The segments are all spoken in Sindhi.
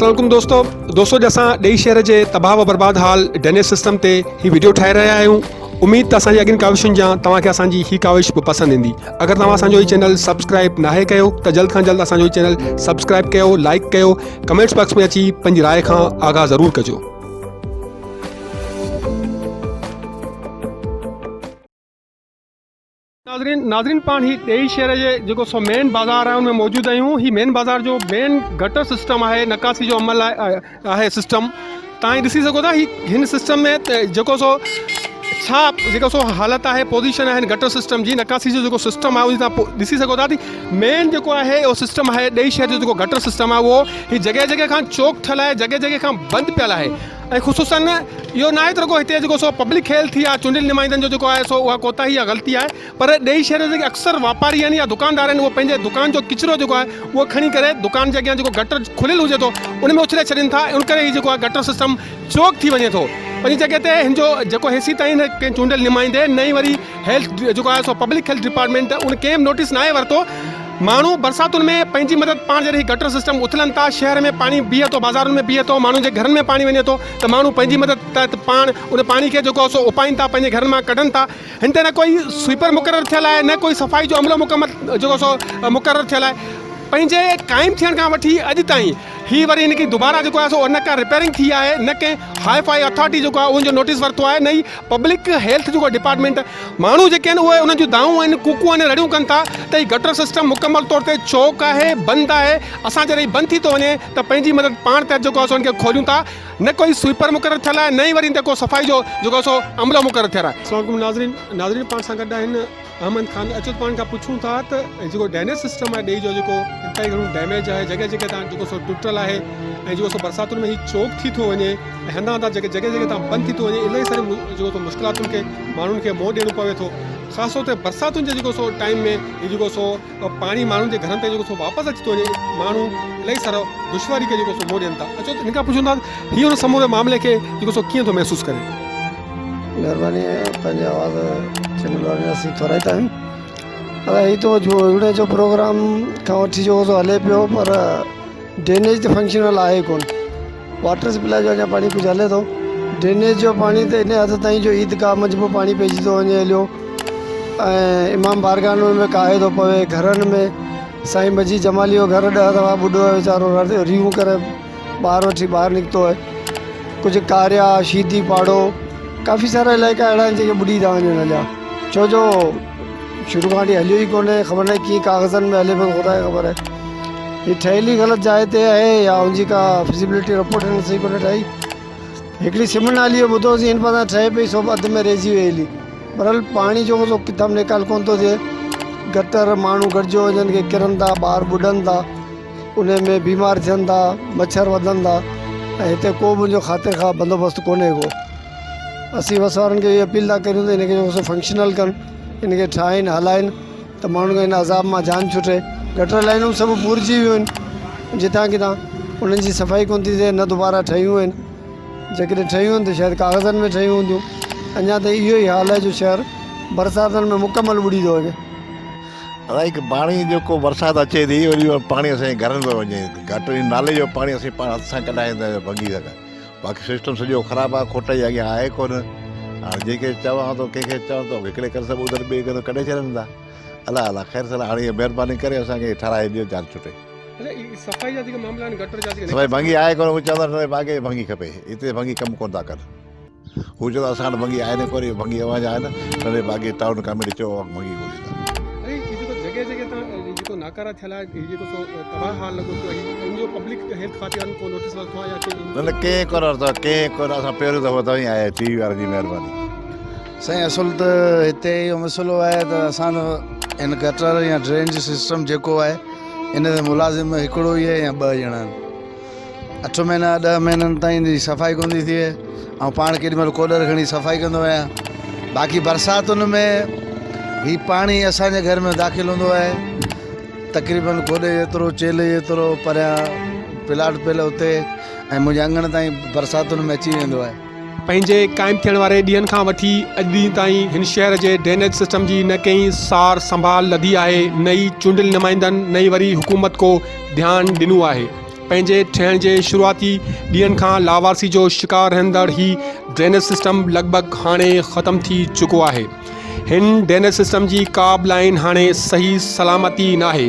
السلام عليڪم دوستو دوستو اڄ اسان ڏيئي شهر جي تباهه و برباد حال ڊرينيج سسٽم تي هي وڊيو ٺاهي رهيا آهيون اميد ته اسان جي اڳين ڪاوشن جيان توهان کي اسان جي هي ڪاوش به پسند ايندي اگر توهان اسان جو هي چينل سبسڪرائب ناهي ڪيو ته جلد کان جلد اسان جو هي چينل سبسڪرائب ڪيو لائڪ ڪيو ڪمينٽس باڪس ۾ اچي پنهنجي راء کان آگاهه ضرور ڪجو. ناظرين ناظرين پاڻ هي ڏيئي شهر جي جيڪو سو مين بازار آهي ان ۾ موجود آهيون هي مين بازار جو مين گٽر سسٽم آهي نڪاسي جو عمل آهي آهي سسٽم تان هي ڏسي سگهو ٿا هي هن سسٽم ۾ جيڪو سو ڇا جيڪو سو حالت آهي پوزيشن آهي گٽر سسٽم جي نڪاسي جو جيڪو سسٽم آهي ان تان ڏسي سگهو ٿا ته مين جيڪو آهي اهو سسٽم آهي ڏيئي شهر جو جيڪو گٽر سسٽم آهي اهو هي جڳهه جڳهه کان چوڪ ٺل آهي جڳهه جڳهه کان بند پيل آهي ۽ خصوصاً اهو ناهي ته رڳو هتي جيڪو سو پبلڪ هيلٿ يا چونڊيل نمائندن جو جيڪو آهي سو اها ڪوتاهي يا غلطي آهي پر ڏيئي شهر جا جيڪي اڪثر واپاري آهن يا دڪاندار آهن اهي پنهنجي دڪان جو ڪچرو جيڪو آهي اهو کڻي ڪري دڪان جي اڳيان جيڪو گٽر کليل هجي ٿو ان ۾ اڇلي ڇڏين ٿا ان ڪري هي جيڪو آهي گٽر سسٽم چوڪ ٿي وڃي ٿو پنهنجي جڳهه تي هن جو جيڪو هيسي تائين نه ڪنهن چونڊيل نمائندي نه ئي وري هيلٿ جيڪو آهي سو پبلڪ هيلٿ ڊپارٽمينٽ ان ڪنهن به نوٽيس ناهي ورتو ماڻهو برساتن ۾ پنهنجي مدد پاڻ جڏهن هي گٽر سسٽم اٿلن ٿا شهر ۾ پاڻي بيهي ٿو بازارن ۾ بيهي ٿو ماڻهن جي گهرن ۾ پاڻي وڃي ٿو ته ماڻهو پنهنجي مدد تحت پاڻ ان پاڻي کي جيڪو آهي سو اپائين ٿا پنهنجي گهرن مان ڪڍن ٿا هن تي نه ڪوئي سوئيپر مقرر ٿيل آهي نه ڪوئي صفائي جو عملو مڪمل جيڪو سو مقرر ٿيل آهي پنهنجي قائم ٿيڻ کان وٺي اڄ تائين هي وري هن کي دوباره جيڪو آهي سو نه ڪا رپيئرنگ ٿي آهي نه ڪنهن هاء فائي اٿارٽي جيڪو آهي ان جو نوٽيس ورتو آهي نه ئي پبلڪ هيلٿ جيڪو ڊپارٽمينٽ ماڻهو جيڪي آهن اهي انهن جون دانهون آهن ڪوڪون آهن رڙيون ڪن ٿا ته هي گٽر سسٽم مڪمل طور تي چوڪ آهي بند آهي اسان جڏهن هي بند ٿي ٿو وڃي ته پنهنجي مدد پاڻ تحت جيڪو آهي سو ان کي کوليون ٿا نه ڪوئي سوئيپر مقرر ٿيل آهي نه ئي وري ان تي ڪو صفائي جو جيڪو آهي سو عملو مقرر ٿيل آهي. السلام عليڪم ناظرين ناظرين پاڻ سان گڏ آهن احمد خان اچو ته پاڻ کان پڇون ٿا ته جيڪو ڊرينيج سسٽم آهي ڏيئي جو جيڪو انتهائي گهڻو ڊيميج آهي جڳهه جڳهه تان جيڪو سو ٽٽل آهي ۽ جيڪو سو برساتن ۾ هي چوڪ ٿي ٿو وڃي ۽ هنڌان هنڌان جڳهه جڳهه تان بند ٿي ٿو وڃي الاهي ساري جيڪو سو مشڪلاتن کي ماڻهن کي منهن ڏيڻو پوي ٿو خاص طور تي برساتن جي جيڪو سو ٽائيم ۾ هي جيڪو سو پاڻي ماڻهن جي گهرن تائين جيڪو سو واپس اچي ٿو وڃي ماڻهو الاهي سارو دشواري کي جيڪو سو منهن ڏين ٿا اچو ته هن کان پڇون ٿا هي ان سموري معاملي کي جيڪو سو ڪيئن ٿو محسوس ڪري. مھرباني پنھنجي آواز چينل وارن جا اسين ٿورائتا آھيون ادا ھي تو جھڙي جو پروگرام کان وٺي جو سو ھلي پيو پر ڊرينيج ته فنڪشنل آھي ڪون واٽر سپلائي جو اڃا پاڻي ڪجھه ھلي ٿو ڊرينيج جو پاڻي ته ان حد تائين جو عيد گاھ منجھ به پاڻي پئجي ٿو وڃي ھليو ۽ امام بارگاھن ۾ ڪاھي ٿو پوي گھرن ۾ سائين مجيد جمالي جو گھر ڏھ دفعا ٻڏو آھي ويچارو ريھون ڪري ٻار وٺي ٻاهر نڪتو آهي ڪجهه ڪاريا شيدي پاڙو ڪافي سارا علائقا اهڙا آهن جيڪي ٻڏي ٿا وڃن هليا ڇو جو شروع کان وٺي هليو ئي ڪونهي خبر ناهي ڪيئن ڪاغذن ۾ هلي پيو خدا کي خبر آهي هي ٺهيل ئي غلط جاء تي آهي يا ان جي ڪا فزيبلٽي رپورٽ هن صحيح ڪونه ٺاهي هڪڙي سم نالي جو ٻڌوسين هن پاسان ٺهي پئي سو به اڌ ۾ رهجي وئي هلي بهرحال پاڻي جو ڪٿان به نيڪال ڪونه ٿو ٿئي گٽر ماڻهو گڏجو وڃن ڪي ڪرن ٿا ٻار ٻڏن ٿا انهي ۾ بيمار ٿين ٿا، مڇر وڌن ٿا ۽ هتي ڪو به ان جو خاطر خواهه بندوبست ڪونهي ڪو. اسين وس وارن کي اهي اپيل ٿا ڪريون ته ان کي جيڪو سو فنڪشنل ڪن، ان کي ٺاهين هلائين ته ماڻهن کي ان عذاب مان جان ڇٽي. گٽر لائنون سڀ پورجي ويون آهن جتان ڪٿان انهن جي صفائي ڪونه ٿي ٿئي نه دوباره ٺهيون آهن. جيڪڏهن ٺهيون آهن ته شايد ڪاغذن ۾ ٺهيون هونديون. اڃا تائين اهو ئي حال آهي جو شهر برساتن ۾ مڪمل ٻڏي ٿو وڃي. الائي پاڻي جيڪو برسات اچي ٿي وري اهو پاڻي اسان جي گهرن ۾ وڃي گٽر جي نالي جو پاڻي اسين پاڻ هٿ سان ڪڍائيندا آهيون ڀنگي سان باقي سسٽم سڄو خراب آهي کوٽ جي اڳيان آهي ڪونه هاڻي جيڪي چوان ٿو ڪنهن کي چوان ٿو هڪڙي ڪري سڀ ادر ٻئي ڪري ڪڍي ڇڏن ٿا الله الله خير سلا هاڻي مهرباني ڪري اسان کي ٺهرائي ڏيو جان ڇٽي صفائي جا جيڪي معاملا آهن گٽر جا جيڪي صفائي ڀنگي آهي ڪونه هو چوندا باقي ڀنگي کپي هتي ڀنگي ڪم ڪونه ٿا ڪن هو چيو ته اسان وٽ ڀنگي آهي نه ڪونهي، ڀنگي اوهان جا آهن، ننڍي باغي ٽائون ڪاميٽي چيو اوهان کي ڀنگي ڪونهي ڏيندا. ۽ هي جيڪو جڳهه جڳهه تان جيڪو ناڪارا ٿيل آهي هي جيڪو سو تباهه حال لڳو پيو آهي ان جو پبلڪ هيلٿ کاتي وارن ڪو نوٽيس ورتو آهي يا ڪي. نه نه ڪنهن ڪونه ورتو آهي ڪنهن ڪونه اسان پهريون دفعو توهين آيا آهيو ٽي وي وارن جي مهرباني. سائين اصل ته هتي اهو مسئلو آهي ته اسان جو هن گٽر يا ڊرين جو سسٽم جيڪو آهي ان تي ملازم هڪڙو ئي آهي يا ٻه ڄڻا آهن. اٺ مهينا ڏهه مهينن تائين جي صفائي ڪونه ٿي ٿئي ۽ پاڻ ڪيڏي مهل ڪوڏر کڻي صفائي ڪندو آهيان باقي برساتن ۾ هي پاڻي اسانجي گهر ۾ داخل هوندو آهي تقريبن گوڏي جيترو چيلهه جيترو پريان پلاٽ پيل اتي ۽ منهنجي اڱڻ تائين برساتن ۾ اچي ويندو آهي. پنهنجي قائم ٿيڻ واري ڏينهن کان وٺي اڄ ڏينهن تائين هن شهر جي ڊرينيج سسٽم جي نه ڪنهن سار سنڀال لڌي آهي نه ئي چونڊيل نمائندن نه ئي وري حڪومت ڪو ڌيان ڏنو آهي. پنهنجي ٺهڻ جي شروعاتي ڏينهن کان لاوارثي جو شڪار رهندڙ هي ڊرينيج سسٽم لڳ ڀڳ هاڻي ختم ٿي چڪو آهي. هن ڊرينيج سسٽم جي ڪا به لائين هاڻي صحيح سلامتي ناهي.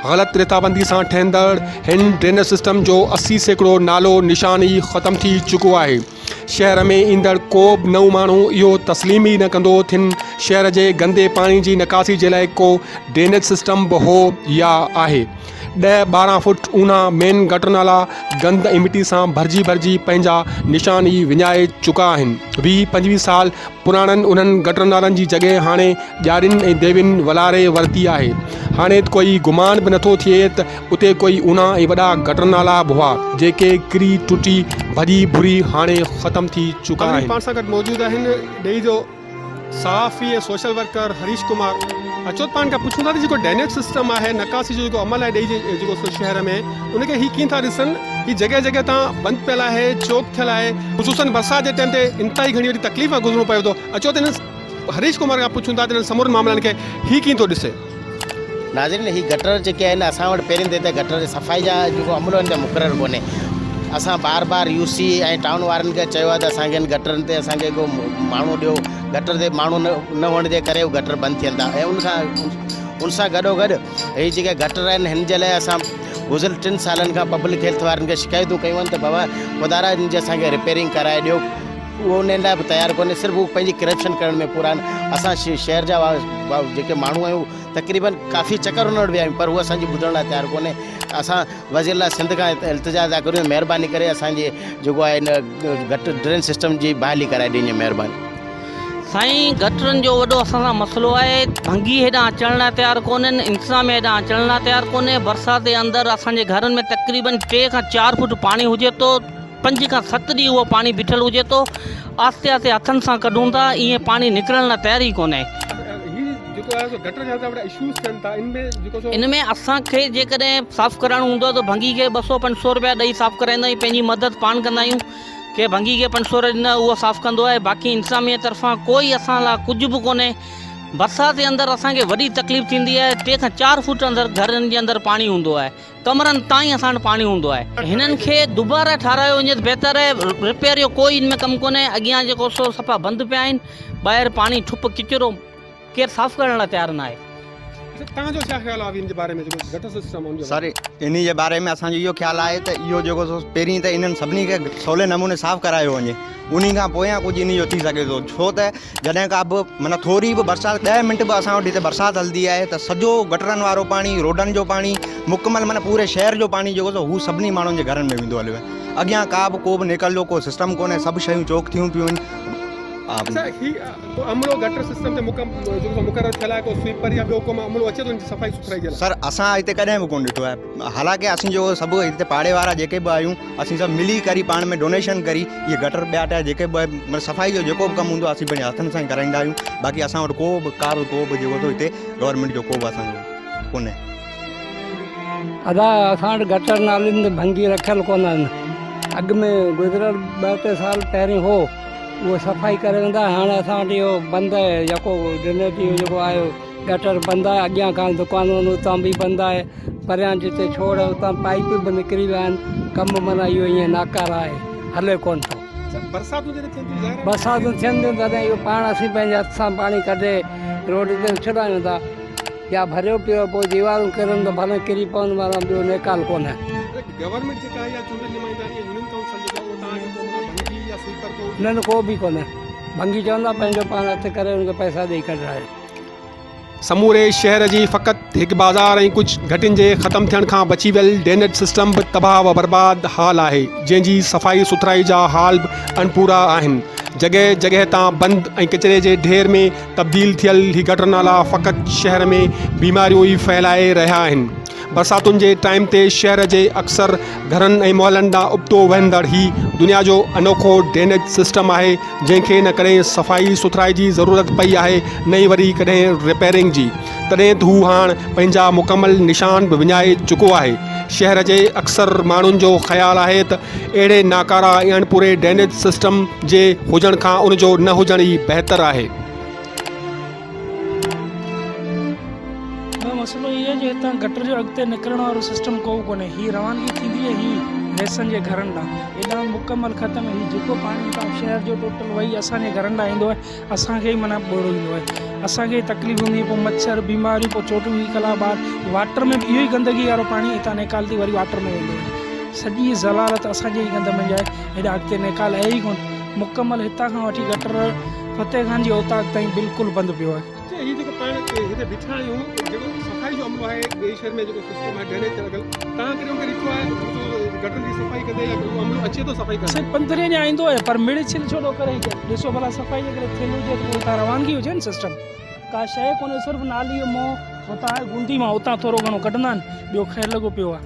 غلط رٿابندي سان ٺهندڙ هن ڊرينيج سسٽم جو 80% نالو نشان ئي ختم ٿي چڪو آهي. شهر ۾ ايندڙ ڪو به نئون ماڻهو اهو تسليم ئي نه ڪندو ٿن شهر جي گندي پاڻي جي نڪاسي جي لاء ڪو ڊرينيج سسٽم به هو يا آهي. ڏهه 12 فوٽ اونها مين گٽر نالا گند ۽ مٽي سان ڀرجي ڀرجي پنهنجا نشان ئي وڃائي چڪا آهن. 20 25 سال پراڻن انهن گٽر نالن جي جڳهه هاڻي ڄارين ۽ ديوين ولاري ورتي آهي. هاڻي ته ڪوئي گمان به نٿو ٿئي ته اتي ڪوئي اونها ۽ وڏا گٽر نالا به هئا، جيڪي ڪري ٽٽي ڀڄي ڀري هاڻي ختم ٿي چڪا آهن. پاڻ سان گڏ موجود آهن ڏيئي جو صحافي ۽ سوشل ورڪر هريش ڪمار. اچو ته پاڻ کان پڇون ٿا ته جيڪو ڊينيج سسٽم آهي نڪاسي جو جيڪو عمل آهي ڏيئي جي جيڪو سو شهر ۾ ان کي هي ڪيئن ٿا ڏسن هي جڳهه جڳهه تان بند پيل آهي چوڪ ٿيل آهي خصوصن برسات جي ٽائيم تي انتهائي گهڻي وڏي تڪليف مان گذرڻو پوي ٿو اچو ته هنن هريش ڪمار کان پڇون ٿا ته انهن سمورن معاملن کي هي ڪيئن ٿو ڏسي. ناظرين هي گٽر جيڪي آهن اسان وٽ پهرين ته هتي گٽر جي صفائي جا جيڪو عملو آهن مقرر ڪونهي اسان بار بار يو سي ۽ ٽائون وارن کي چيو آهي ته اسان کي هن گٽرن تي اسان کي ڪو ماڻهو ڏيو گٽر تي ماڻهو نه هئڻ جي ڪري هو گٽر بند ٿين ٿا ۽ ان سان ان سان گڏو گڏ هي جيڪي گٽر آهن هن جي لاء اسان گذريل 3 سالن کان پبلڪ هيلٿ وارن کي شڪايتون ڪيون آهن ته بابا خدارا هن جي اسان کي رپيئرنگ ڪرائي ڏيو اهو انهن لاء به تيار ڪونهي صرف هو پنهنجي ڪرپشن ڪرڻ ۾ پورا آهن اسان شهر جا جيڪي ماڻهو آهيون تقريبن ڪافي چڪر انهن وٽ ويا آهيون پر هو اسان جي ٻڌڻ لاء تيار ڪونهي اسان وزير اعليٰ سنڌ کان التجا ٿا ڪريون مهرباني ڪري اسان جي جيڪو آهي هن گٽر ڊرين سسٽم جي بحالي ڪرائي ڏني مهرباني. سائين گٽرن جو وڏو اسان سان مسئلو آهي ڀنگي هيڏانهن اچڻ لاء تيار ڪونهن انتظاميه هيڏانهن اچڻ لاء تيار ڪونهي برسات جي اندر اسان جي گهرن ۾ تقريبن 3 کان 4 فوٽ پاڻي هجي ٿو 5 کان 7 ڏينهن اهو پاڻي بيٺل هجي ٿو آهستي آهستي هٿن سان ڪڍون ٿا ائين پاڻي نڪرڻ لاء تيار ئي ڪونهي. ان ۾ اسان کي جيڪڏهن صاف ڪرائڻو هوندو آهي ته ڀنگي کي 200 500 رپيا ڏئي صاف ڪرائيندا آهيون پنهنجي مدد پاڻ ڪندا آهيون ڪي ڀنگي کي 500 رپيا ڏيندا اهو صاف ڪندو آهي باقي انتظاميه طرفان ڪوئي اسان لاء ڪجهه به ڪونهي برسات جي اندر اسان کي وڏي تڪليف ٿيندي آهي 3 کان 4 فوٽ اندر گهرن جي اندر پاڻي هوندو آهي. ڪمرن تائين اسان وٽ پاڻي هوندو آهي. هنن کي دوباره ٺارايو وڃي ته بهتر آهي. رپيئر جو ڪوئي ان ۾ ڪم ڪونهي. اڳيان جيڪو سو صفا بند پيا آهن. ٻاهر پاڻي ٺپ ڪچرو ڪير صاف ڪرڻ لاء تيار ناهي. توهان جو ڇا خيال آهي ان جي باري ۾ جيڪو گٽر سسٽم آهي ان جي سر باري ۾. انهي جي باري ۾ اسان جو اهو خيال آهي ته اهو جيڪو سو پهرين ته انهن سڀني کي سولي نموني صاف ڪرايو وڃي انهي کان پويان ڪجهه انهي جو ٿي سگهي ٿو ڇو ته جڏهن ڪا به معنيٰ ٿوري به برسات 10 منٽ به اسان وٽ هتي برسات هلندي آهي ته سڄو گٽرن وارو پاڻي روڊن جو پاڻي مڪمل معنيٰ پوري شهر جو پاڻي جيڪو سو هو سڀني ماڻهن جي گهرن ۾ ويندو هليو آهي اڳيان ڪا به ڪو به نيڪل جو ڪو سسٽم ڪونهي سڀ شيون چوڪ ٿيون پيون آهن. اڇا هي ڪو عملو گٽر سسٽم تي جيڪو سو مقرر ٿيل آهي ڪو سوئيپر يا ٻيو ڪو عملو اچي ٿو ان جي صفائي سٿرائي جي لاء. سر اسان هتي ڪڏهن به ڪونه ڏٺو آهي حالانڪه اسين جو سڀ هتي پاڙي وارا جيڪي به آهيون اسين سڀ ملي ڪري پاڻ ۾ ڊونيشن ڪري اهي گٽر ٻيا ٽيا جيڪي به مطلب صفائي جو جيڪو به ڪم هوندو آهي اسين پنهنجي هٿن سان ئي ڪرائيندا آهيون باقي اسان وٽ ڪو به ڪا به ڪو به جيڪو ٿو هتي گورنمينٽ جو ڪو به اسان جو ڪونهي. ادا اسان وٽ گٽر نالين تي ڀنگي رکيل ڪونهن اڳ ۾ گذريل 2 3 سال پهرين هو اهو صفائي ڪري ويندا هاڻي اسان وٽ اهو بند آهي يڪو ڊرينيج اهو جيڪو آيو گٽر بند آهي اڳيان کان دڪان اتان به بند آهي پريان جتي ڇوڙ آهي اتان پائيپ به نڪري ويا آهن ڪم معنيٰ اهو ائين ناڪاره آهي هلي ڪونه ٿو. برساتون جڏهن ٿين ٿيون ظاهر آهي. برساتون ٿين ٿيون تڏهن اهو پاڻ اسين پنهنجي هٿ سان پاڻي ڪڍي روڊ تي اڇلايون ٿا يا ڀريو پيو آهي پوء ديوارون ڪرن ته ڀلي ڪري پون معنيٰ ٻيو نيڪال ڪونهي. گورنمينٽ جيڪا آهي يا چونڊيل نمائندا آهن يا يونين ڪائونسل جيڪو آهي اهو توهان کي ڪو معنيٰ ڀنگي يا سوئيپر ڪو. نه نه ڪو به ڪونهي ڀنگي چوندا پنهنجو پاڻ هٿ ڪري ان کي پئسا ڏئي ڪڍرايو. سموري شهر جي فقط هڪ بازار ۽ ڪجهه گهٽين جي ختم ٿيڻ کان بچي ويل ڊرينيج سسٽم به تباهه و برباد حال آهي، جنهن جي صفائي سٿرائي جا حال به اڻپورا آهن. جڳهه جڳهه تان بند ۽ ڪچري جي ڍير ۾ تبديل ٿيل هي گٽر نالا فقط شهر ۾ بيماريون ئي ڦهلائي رهيا آهن. برساتن جي ٽائيم تي شهر جي اڪثر گهرن ۽ محلن ڏانهن ابتو وهندڙ هي دنيا جو انوکو ڊرينيج سسٽم آهي جنهن کي نه ڪڏهن صفائي سٿرائي جي ضرورت پئي آهي نه ئي وري ڪڏهن رپيئرنگ جي تڏهن ته هو هاڻ پنهنجا مڪمل نشان به وڃائي چڪو آهي شهر جي اڪثر ماڻهن جو خيال آهي ته اهڙي ناڪاره ۽ اڻپوري ڊرينيج سسٽم جي هجڻ کان ان جو نه هجڻ ئي بهتر آهي. مسئلو هي آهي جو هتان گٽر جو اڳتي نڪرڻ وارو سسٽم ڪو به ڪونهي هي روانگي ٿيندي آهي هي رئيسن جي گهرن ڏانهن هيڏانهن مڪمل ختم هي جيڪو پاڻي هتان شهر جو ٽوٽل وهي اسان جي گهرن ڏانهن ايندو آهي اسان کي ئي معنيٰ ٻوڙو ايندو آهي اسان کي ئي تڪليف هوندي پوء مڇر بيماريون پوء 24 ڪلاڪ ٻار واٽر ۾ به اهو ئي گندگي وارو پاڻي هتان نيڪال ٿي وري واٽر ۾ ويندو آهي سڄي ذلالت اسان جي ئي گند منجهه آهي هيڏانهن اڳتي نيڪال آهي ئي ڪونه مڪمل هتان کان وٺي گٽر فتح خان جي اوطاق تائين بلڪل بند پيو آهي. چي هي جيڪو پاڻ هتي بيٺا آهيون جيڪو صفائي جو عملو آهي ٻئي شهر ۾ جيڪو سسٽم آهي ڊرينيج لڳل تان ڪڏهن ان کي ڏٺو آهي گٽرن جي صفائي ڪندي يا اهو عملو اچي ٿو صفائي ڪرڻ؟ سائين پندرهين ڏينهن ايندو آهي پر مڙي ڇل ڇو ٿو ڪري ڏسو ڀلا صفائي جيڪڏهن ٿيل هجي ته پوء اتان روانگي هجي نه سسٽم ڪا شيء ڪونهي صرف نالي جو منهن هتان آهي گوندي مان اتان ٿورو گهڻو ڪڍندا آهن ٻيو خير لڳو پيو آهي.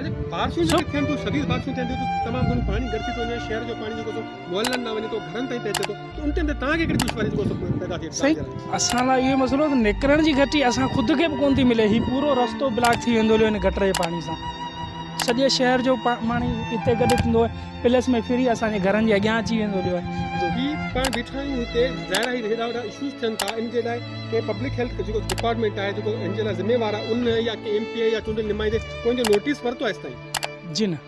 اچا بارشون جيڪي ٿين ٿيون شديد بارشون ٿين ٿيون ته تمام گهڻو پاڻي گڏ ٿي ٿو وڃي شهر جو پاڻي جيڪو سو محلن ڏانهن وڃي ٿو گهرن تائين پهچي ٿو ته ان ٽائيم تي توهان کي ڪهڙي دشواري جيڪو سو پيدا ٿئي ٿي؟ سائين اسان لاء اهو مسئلو ته نڪرڻ جي گهٽي اسان خود کي به ڪونه ٿي ملي هي پورو رستو بلاڪ ٿي ويندو هليو هن گٽر جي پاڻي سان سڄي شهر جو پاڻي هتي گڏ ٿيندو آهي پلس ۾ ڦري اسان جي گهرن جي اڳيان اچي ويندو هليو آهي. هي پاڻ بيٺا آهيون هتي ظاهر آهي هيڏا وڏا اشوز ٿين ٿا ان جي لاء ڪنهن پبلڪ هيلٿ جيڪو ڊپارٽمينٽ آهي جيڪو ان جي لاء ذميوار آهي ان يا ڪنهن ايم پي اي يا چونڊيل نمائندي ڪو ان جو نوٽيس ورتو آهي هيستائين؟ جي نه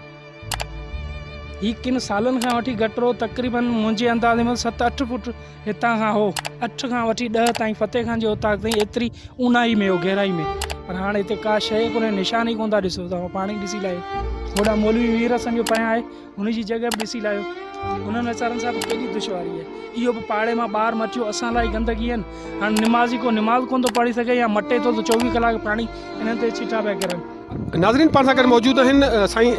هي ڪن سالن کان وٺي گٽرو تقريبن منهنجي اندازي ۾ 7 8 فوٽ هتان کان هو 8 کان وٺي 10 تائين فتح خان جي اوطاق تائين ايتري اونهائي ۾ هو گهرائي ۾ پر هاڻ هتي ڪا شيء ڪونهي نشان ئي ڪونه ٿا ڏسو توهان پاڻ ئي ڏسي لاهيو هوڏانهن مولوي مير حسن جو پريان آهي هن جي جڳهه به ڏسي لاهيو انهن ويچارن سان به ڪيڏي دشواري آهي اهو به پاڙي مان ٻار مچيو اسان لاء گندگي آهن هاڻ نمازي ڪو نماز ڪونه ٿو پڙهي سگهي يا مٽي ٿو ته 24 ڪلاڪ پاڻي انهن تي ڇيٽا پيا ڪرن. ناظرين پاڻ سان گڏ موجود آهن سائين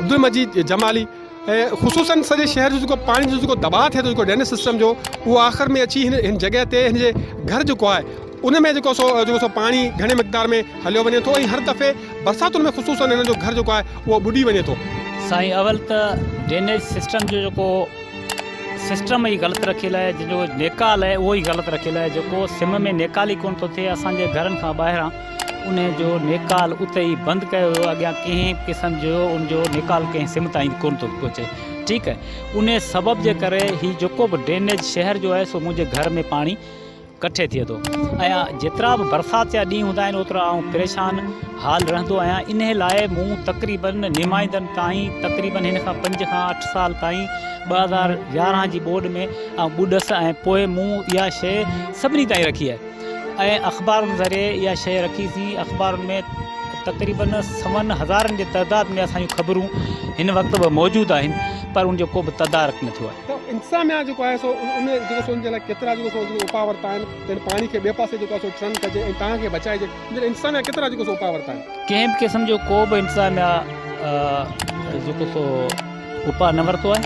عبدالمجيد جمالي ۽ خصوصن سڄي شهر جو جيڪو پاڻي جو جيڪو دٻاء ٿئي ٿو جيڪو ڊرينيج سسٽم جو اهو آخر ۾ اچي هن هن جڳهه تي هن جي گهر جيڪو آهي ان ۾ جيڪو سو جيڪو سو پاڻي گهڻي مقدار ۾ هليو وڃي ٿو ۽ هر دفعي برساتن ۾ خصوصن هن جو گهر جيڪو آهي اهو ٻڏي وڃي ٿو. سائين اول ته ڊرينيج سسٽم جو جيڪو سسٽم ئي غلط رکيل آهي جنهن جو نيڪال آهي اهو ئي غلط رکيل آهي جيڪو سم ۾ نيڪال ئي ڪونه ٿو ٿئي اسان جي گهرن کان ٻاهران ان جو نيڪال اتي ئي بند ڪيو ويو اڳيان ڪنهن به قسم جو ان جو نيڪال ڪنهن سم تائين ڪونه ٿو پهچي ٺيڪ آهي ان سبب جي ڪري هي جيڪو به ڊرينيج شهر جو آهي سو منهنجي گهر ۾ پاڻي ڪٺي ٿئي ٿو ۽ جيترا به برسات جا ڏينهن هوندا آهن اوترا آئون پريشان حال رهندو آهيان ان لاء مون تقريبن نمائندن تائين تقريبن هن کان 5 کان 8 سال تائين 2011 جي ٻوڏ ۾ آئون ٻڏس ۽ پوء مون اها شيء سڀني تائين رکي آهي ۽ اخبارن ذريعي اها شيء رکي سين اخبارن ۾ تقريبن سون هزارن جي تعداد ۾ اسان جون خبرون هن وقت به موجود آهن پر ان جو ڪو به تدارڪ نه ٿيو آهي. ته انتظاميا جيڪو آهي سو ان جيڪو سو ان جي لاء ڪيترا جيڪو سو اپاء ورتا آهن ته ان پاڻي کي ٻئي پاسي جيڪو آهي سو ٽرن ڪجي ۽ توهان کي بچائجي ان جي لاء انتظاميا ڪيترا جيڪو سو اپاء ورتا آهن. ڪنهن به قسم جو ڪو به انتظاميا جيڪو سو اپاء نه ورتو آهي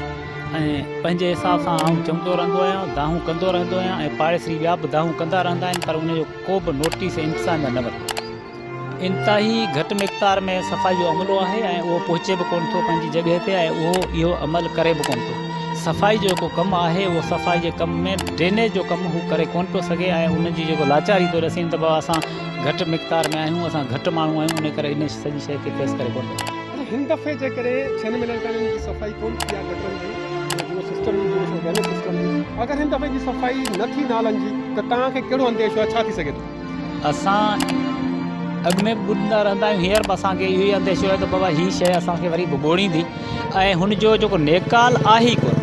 ۽ پنهنجي حساب سان آئون چوندو رهندو آهيان دانهون ڪندو رهندو آهيان ۽ پاڙيسري ٻيا به دانهون ڪندا رهندا آهن پر ان جو ڪو به نوٽيس انتظاميا نه ورتو. انتهائي گهٽ مقدار ۾ صفائي جو عملو آهي ۽ اهو پهچي به ڪونه ٿو پنهنجي جڳهه تي ۽ اهو اهو عمل ڪري به ڪونه ٿو. صفائي جو جيڪو ڪم آهي اهو صفائي جي ڪم ۾ ڊرينيج جو ڪم هو ڪري ڪونه پيو سگهي ۽ ان جي جيڪو لاچاري ٿو ڏسين ته بابا اسان گهٽ مقدار ۾ آهيون اسان گهٽ ماڻهو آهيون ان ڪري ان سڄي شيء کي فيس ڪري ڪونه پيو سگهي. اچا هن دفعي جيڪڏهن ڇهن مهينن کان انهن جي صفائي ڪونه ٿي آهي گٽرن جي جيڪو سسٽم جيڪو سو ڊرينيج سسٽم جي اگر هن دفعي جي صفائي نه ٿي نالن جي ته توهان کي ڪهڙو انديشو آهي ڇا ٿي سگهي ٿو؟ اسان اڳ ۾ به ٻڏندا رهندا آهيون هينئر به اسان کي اهو ئي انديشو آهي ته بابا هي شيء اسان کي وري به ٻوڙيندي ۽ هن جو جيڪو نيڪال آهي ئي ڪونه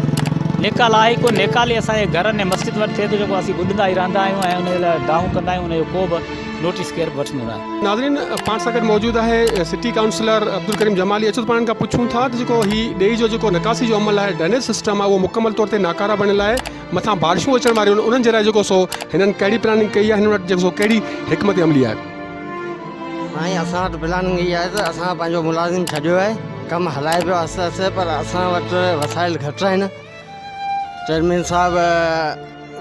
نيڪال آهي ئي ڪونه نيڪال ئي اسان جي گهرن ۽ مسجد وٽ ٿئي ٿو جيڪو اسين ٻڏندا ئي رهندا آهيون ۽ ان جي لاء دانهون ڪندا آهيون ان جو ڪو به نوٽيس ڪير به وٺندو ناهي. ناظرين پاڻ سان گڏ موجود آهي سٽي ڪائونسلر عبدالڪريم جمالي اچو ته پاڻ ان کان پڇون ٿا ته جيڪو هي ڏيئي جو جيڪو نڪاسي جو عمل آهي ڊرينيج سسٽم آهي اهو مڪمل طور تي ناڪاره بڻيل آهي مٿان بارشون اچڻ واريون آهن انهن جي لاء جيڪو سو هنن ڪهڙي پلاننگ ڪئي آهي هنن وٽ جيڪو سو ڪهڙي حڪمت عملي آهي. سائين اسان وٽ پلاننگ اها آهي ته اسان پنهنجو ملازم ڇڏيو آهي ڪم هلائي پيو آهستي آهستي پر اسان وٽ وسائل گهٽ آهن چيئرمين صاحب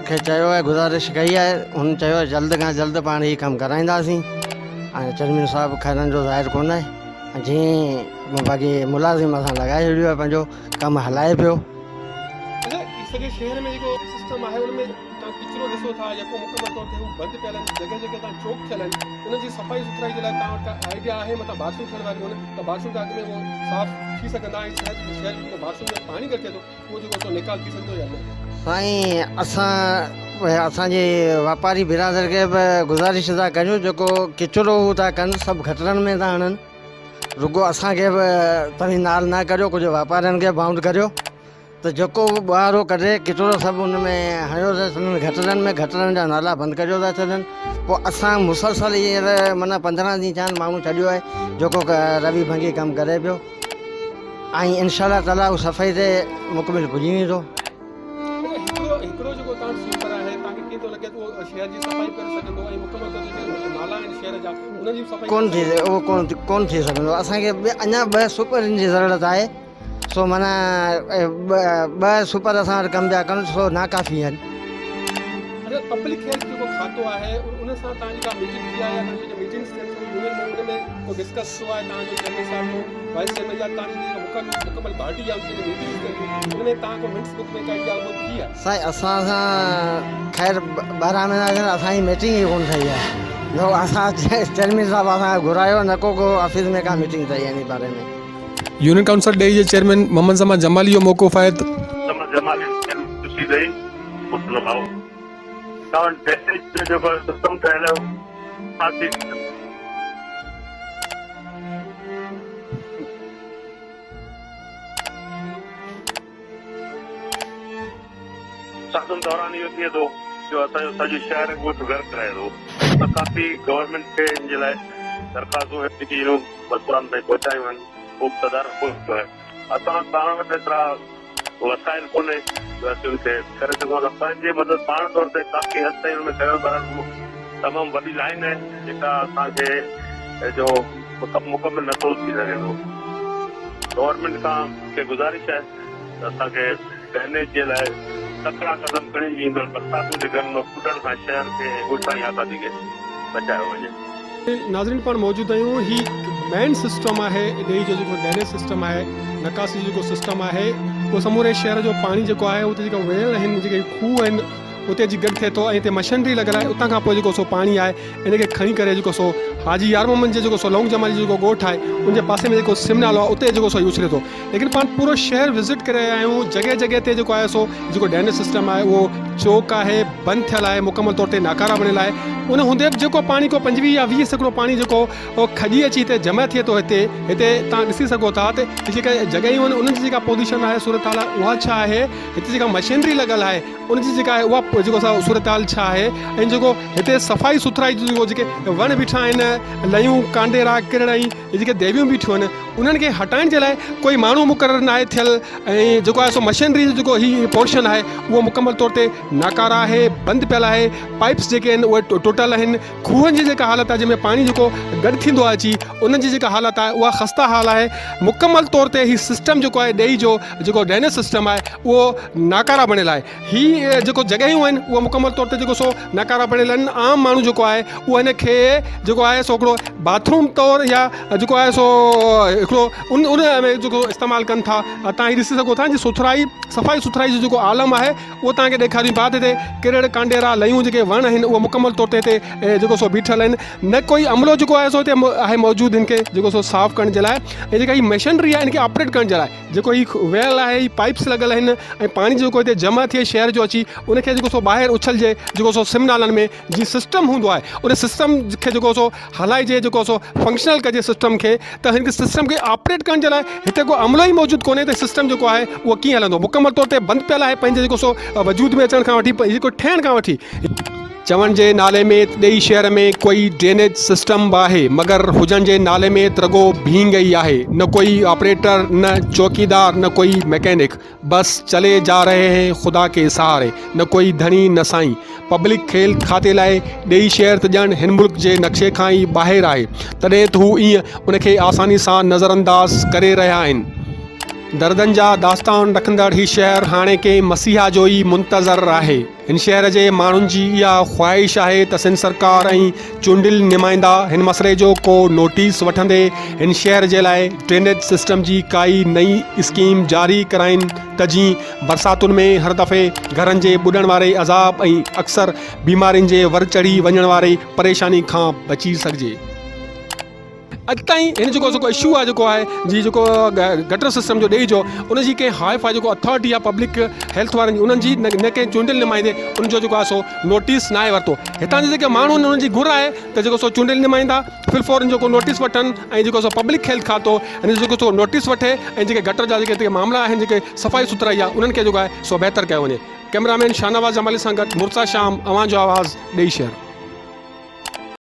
کي چيو آهي گذارش ڪئي آهي هن چيو آهي جلد کان جلد پاڻ هي ڪم ڪرائينداسين ۽ چيئرمين صاحب خيرن جو ظاهر ڪونه آهي جيئن باقي ملازم اسان لڳائي ڇڏيو آهي پنهنجو ڪم هلائي پيو. اچا سڄي شهر ۾ جيڪو سسٽم آهي ان ۾. توهان ڪچرو ڏسو ٿا يڪو مڪمل طور تي هو بند پيل آهن جڳهه جڳهه تان چوڪ ٿيل آهن انهن جي صفائي سٿرائي جي لاء توهان وٽ ڪا آئيڊيا آهي متان بارشون ٿيڻ واريون آهن ته بارشن کان اڳ ۾ اهو صاف ٿي سگهندا ۽ شهر شهر جي جيڪو بارشن ۾ پاڻي گڏ ٿئي ٿو اهو جيڪو سو نيڪال ٿي سگهندو يا نه؟ سائين اسان اسان جي واپاري برادر کي به گذارش ٿا ڪريون جيڪو ڪچرو هو ٿا ڪن سڀ گٽرن ۾ ٿا هڻن رڳو اسان کي به توهين نال نه ڪريو ڪجهه واپارين کي بائونڊ ڪريو ته جيڪو به ٻهارو ڪڍي ڪچرو سڀ ان ۾ هنيو ٿا ڇڏن گٽرن ۾ گٽرن جا نالا بند ڪريو ٿا ڇڏن پوء اسان مسلسل هينئر معنيٰ 15 ڏينهن ٿيا آهن ماڻهو ڇڏيو آهي جيڪو روي ڀنگي ڪم ڪري پيو ۽ انشاء الله تعاليٰ هو صفائي تي مڪمل پڄي ويندو. هڪڙو هڪڙو جيڪو تان سوپر آهي تان کي ڪيئن ٿو لڳي ته اهو شهر جي صفائي ڪري سگهندو ۽ مڪمل طور تي جيڪي نالا آهن شهر جا انهن جي به صفائي ڪون ٿي اهو ڪون ڪون ٿي سگهندو اسان کي اڃا ٻه سپرن جي ضرورت آهي سو معنيٰ ٻه سپر اسان وٽ ڪم پيا ڪن سو ناڪافي آهن. اچا پبلڪ هيلٿ جيڪو کاتو آهي ان سان توهان جي ڪا ميٽنگ ٿي آهي يا توهان جي جيڪي ميٽنگس ٿين ٿيون يونين ۾ ان ۾ ڪو ڊسڪس ٿيو آهي توهان جو چيئرمين صاحب جو وائيس چيئرمين يا توهان جي جيڪا مڪمل باڊي آهي ان جي جيڪي ميٽنگس ٿين ٿيون ان ۾ توهان ڪو منٽس بڪ ۾ ڪا اهڙي ڳالهه ٻولهه ٿي آهي؟ سائين اسان سان خير 12 مهينا ٿيا آهن اسان جي ميٽنگ ئي ڪونه ٿي آهي نه اسان چيئرمين صاحب اسان کي گهرايو نه ڪو ڪو آفيس ۾ ڪا ميٽنگ ٿي آهي ان باري ۾. يونين ڪائونسل ڏيئي جي چيئرمين محمد زمان جمالي جو موقف آهي ته. زمان جمالي چيئرمين سي ڏيئي مسلم ڀائو توهان ڊرينيج جو جيڪو سسٽم ٺهيل آهي ڪافي برساتن دوران اهو ٿئي ٿو جو اسان جو سڄو شهر ۽ ڳوٺ غرق رهي ٿو ته ڪافي گورنمينٽ کي ان جي لاء درخواستون ايپليڪيشنون مسئولن تائين پهچايون آهن ڪو به تدارڪ ڪونه ٿيو آهي اسان پاڻ وٽ ايترا وسائل ڪونهي جو اسين ان کي ڪري سگهون اسان پنهنجي مدد پاڻ طور تي ڪافي حد تائين ان ۾ ڪيو پر تمام وڏي لائين آهي جيڪا اسان کي جو ڪم مڪمل نٿو ٿي سگهي ٿو گورنمينٽ کان کي گذارش آهي ته اسان کي ڊرينيج جي لاء تڪڙا قدم کڻي ايندڙ برساتن جي گهر ۾ ٻڏڻ کان شهر کي ۽ ڳوٺاڻي آبادي کي بچايو وڃي. ناظرين پاڻ موجود آهيون هي مين سسٽم آهي ڏيئي جو جيڪو ڊرينيج سسٽم آهي نڪاسي جو جيڪو سسٽم آهي اهو سموري شهر جو پاڻي جيڪو آهي اتي جيڪا ويل آهن جيڪي کوهه آهن اتي اچي گڏ ٿئي ٿو ۽ هتي مشنري لڳل آهي اتان کان پوء جيڪو سو پاڻي آهي ان کي کڻي ڪري جيڪو سو حاجي يار محمد جي جيڪو سو لونگ جمالي جو جيڪو ڳوٺ آهي ان جي پاسي ۾ جيڪو سم نالو آهي اتي جيڪو سو هي اڇلي ٿو ليڪن پاڻ پورو شهر وزٽ ڪري آيا آهيون جڳهه جڳهه تي جيڪو آهي سو جيڪو ڊرينيج سسٽم آهي اهو چوڪ آهي بند ٿيل آهي مڪمل طور تي ناڪارا بڻيل آهي ان هوندي به جيڪو پاڻي ڪو 25 يا 20% پاڻي جيڪو کڄي اچي هتي جمع ٿئي ٿو هتي هتي تان ڏسي سگهو ٿا ته هي جيڪا جڳهيون آهن انهن جي جيڪا پوزيشن آهي صورتحال آهي اها ڇا آهي هتي جيڪا مشينري لڳل آهي ان جي جيڪا آهي اها جيڪو سا صورتحال ڇا آهي ۽ جيڪو هتي صفائي سٿرائي جو جيڪو جيڪي وڻ بيٺا آهن ليون ڪانڊيرا ڪرڙ ۽ جيڪي ديويون بيٺيون آهن انهن کي هٽائڻ جي لاء ڪوئي ماڻهو مقرر ناهي ٿيل ۽ جيڪو آهي سو مشينري جو جيڪو هي پورشن آهي اهو مڪمل طور تي ناڪاره آهي بند پيل آهي پائپس جيڪي آهن اهي ٽوٽل آهن کوهن جي جيڪا حالت آهي جنهن ۾ پاڻي جيڪو گڏ ٿيندو آهي اچي انهن جي جيڪا حالت آهي اها خسته حال آهي مڪمل طور تي هي سسٽم جيڪو آهي ڏيئي جو جيڪو ڊرينيج سسٽم آهي اهو ناڪاره بڻيل آهي هي جيڪو جڳهيون آهن اهي مڪمل طور تي جيڪو سو ناڪارا بڻيل آهن عام ماڻهو جيڪو آهي اهو هن کي جيڪو آهي سو هڪڙو باٿ روم طور يا جيڪو آهي سو هڪڙو ان ان ۾ جيڪو استعمال ڪن ٿا تان هي ڏسي سگهو ٿا جي سٿرائي صفائي سٿرائي جو جيڪو عالم آهي اهو تان کي ڏيکاريون پيا هتي ڪرڙ ڪانڊيرا ليون جيڪي وڻ آهن اهي مڪمل طور تي هتي جيڪو سو بيٺل آهن نه ڪوئي عملو جيڪو آهي سو هتي آهي موجود هن کي جيڪو سو صاف ڪرڻ جي لاء ۽ جيڪا هي مشينري آهي ان کي آپريٽ ڪرڻ جي لاء جيڪو هي ويل آهي هي پائپس لڳل آهن ۽ پاڻي جيڪو هتي جمع ٿئي شهر جو اچي ان کي جيڪو سو ٻاهر اڇلجي جيڪو سو سم نالن ۾ جي سسٽم هوندو آهي ان سسٽم کي جيڪو سو هلائجي جيڪو سو فنڪشنل ڪجي سسٽم کي ته هن سسٽم کي آپريٽ ڪرڻ جي لاء هتي ڪو عملو ئي موجود ڪونهي ته سسٽم جيڪو آهي اهو ڪيئن هلندو مڪمل طور تي بند پيل آهي پنهنجي جيڪو سو وجود ۾ اچڻ کان وٺي جيڪو ٺهڻ کان وٺي چوڻ جي نالي ۾ ته ڏيئي شهر ۾ ڪوئي ڊرينيج سسٽم به آهي مگر هجڻ جي نالي ۾ ته رڳو ڀينگ ئي آهي نه ڪوئي آپريٽر نه چوڪيدار نه ڪوئي مڪينڪ بس چلي جا رهي هين خدا ڪي سهاري نه ڪوئي ڌڻي نه سائين پبلڪ کيل کاتي لاء ڏيئي شهر ته ڄڻ هن ملڪ جي نقشي کان ئي ٻاهر آهي تڏهن ته هو ايئن ان کي آساني سان نظرانداز ڪري رهيا آهن. دردن جا داستان رکندڙ هي شهر هاڻي ڪنهن مسيحا جو ئي منتظر آهي. هن شهر جي ماڻهن جي اها خواهش آهي ته سنڌ سرڪار ۽ چونڊيل نمائندا هن مسئلي جو ڪو نوٽيس وٺندي هن شهر جي لاء ڊرينيج سسٽم جي ڪائي نئين اسڪيم جاري ڪرائين ته جيئن برساتن ۾ هر دفعي گهرن جي ٻڏڻ واري عذاب ۽ اڪثر بيمارين جي ور چڙهي وڃڻ واري پريشاني کان بچي سگهجي. اڄ تائين هن جيڪو جيڪو اشو آهي جيڪو آهي جي جيڪو گٽر سسٽم جو ڏئي جو ان جي ڪنهن هاء فاء جيڪو اٿارٽي آهي پبلڪ هيلٿ وارن جي انهن جي نه ڪنهن چونڊيل نمائندي ان جو جيڪو آهي سو نوٽيس ناهي ورتو هتان جي جيڪي ماڻهو آهن انهن جي گهر آهي ته جيڪو سو چونڊيل نمائندا فل فور ان جو ڪو نوٽيس وٺن ۽ جيڪو سو پبلڪ هيلٿ کاتو ان جو جيڪو سو نوٽيس وٺي ۽ جيڪي گٽر جا جيڪي معاملا آهن جيڪي صفائي سٿرائي آهي انهن کي جيڪو آهي سو بهتر ڪيو وڃي ڪئميرا مين شاهنواز جمالي سان گڏ مرتضيٰ شام اوهان جو آواز ڏئي شهر.